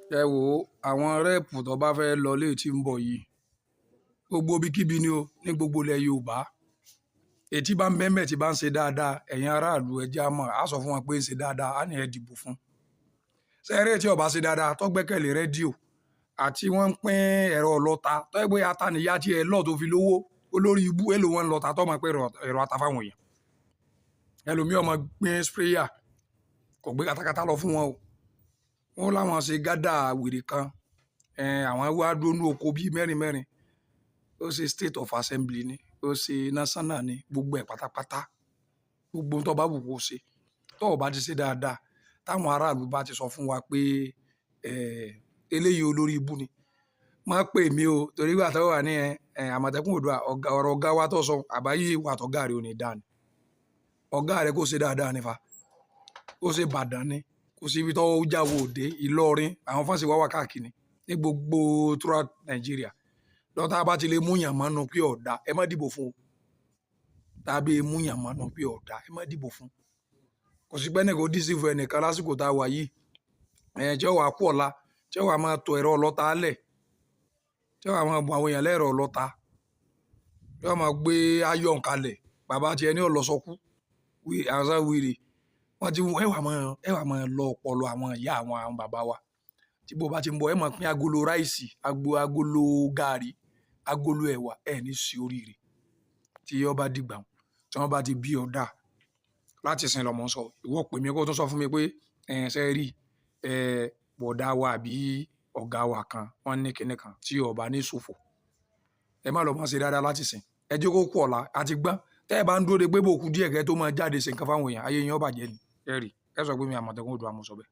Ẹ wo àwọn rep tó bá fẹ́ lọ lé tí ń bọ̀ yìí, gbogbo ibikíbi ni o, ní gbogbo ilẹ̀ Yorùbá. Ètí bá ń bẹ́m̀bẹ̀ tí bá ń ṣe dáadáa, ẹ̀yin aráàlú, ẹ jẹ́ á mọ̀, á sọ fún wọn pé ń ṣe dáadáa, á ní ẹ dìbò fún. Ṣé tí ó bá ṣe dáadáa, tó gbẹ́kẹ̀lé rédíò àti wọ́n ń pín ẹ̀rọ ọlọ́ta, tó jẹ́ pé ata nìyá tí ẹ lọ́ tó fi lówó, olórí ibú èlò wọn ń lọta tó máa pín ẹ̀rọ ata fáwọn èèyàn. Ẹlòmíì ó máa pín sprayer, kò gbé katakata lọ fún wọn o. Wọ́n láwọn ṣe gádà wèrè kan, àwọn wá dúró ní oko bíi mẹ́rin mẹ́rin. Ó ṣe state of assembly ni, ó ṣe national ni, gbogbo ẹ̀ pátápátá. Gbogbo ohun tó bá wù kó ṣe, tó ò bá ti ṣe dáadáa, táwọn aráàlú bá ti sọ fún wa pé eléyìí olórí ibú ni, má pè mí o, torí ìgbà tó wà ní Àmọ̀tẹ́kùn Oòduà, ọ̀rọ̀ ọ̀gá wa tó sọ, àbáyé ìwà àtọ̀gá rẹ̀ ò ní dáa ni. Ọ̀gá rẹ̀ kó ṣe dáadáa ní fa. Ó ṣe Ìbàdàn ni, kò sí ibi tó jáwọ́ òde, Ìlọrin, àwọn fans wá wà káàkiri ní gbogbo throughout Nigeria. Lọ́tà bá ti lè mú yàn mọ́nu pé ọ̀dà, ẹ má dìbò fún o. Tàbí mú yàn mọ́nu pé ọ̀dà, ẹ má dìbò fún. Kò sí pé ẹnìkan ó deceive ẹnìkan lásìkò tá a wà yìí. Tí ó wá kú ọ̀la, tí ó wá máa to ẹ̀rọ ọlọ́ta lẹ̀, tí ó wá máa bu àwọn èèyàn lẹ́rọ ọlọ́ta, tí ó máa gbé iron kalẹ̀, bàbá tí ẹni ó lọ sọkú, àwọn wèrè. Wọ́n ti, ẹ wá máa lọ ọpọlọ àwọn ìyá àwọn bàbá wa. Tí bó bá ti ń bọ̀, ẹ máa pín agolo rice, agolo gààrí, agolo ẹ̀wà, ẹ ní sí oríire. Tí ó bá dìgbà, tí wọ́n bá ti bí ọ dá láti sin lọ mò ń sọ. Ìwọ pè mí kó tó sọ fún mi pé, ṣé ẹ rí, bọ̀dá wa àbí ọ̀gá wa kan, wọ́n ní kíní kan tí ó bá ní ṣòfò. Ẹ má lọ máa ṣe dáadáa láti sìn. Ẹ jẹ́ kó kú ọ̀la, a ti gbọ́n. Tẹ́ ẹ bá ń dúró de pé bó kú díẹ̀ kẹ́ tó máa jáde ṣe nǹkan fún àwọn èèyàn, ayé yín ó bàjẹ́ ni. Ẹ rí, ẹ sọ pé mi Àmọ̀tẹ́kùn Oòduà mo sọ bẹ́ẹ̀.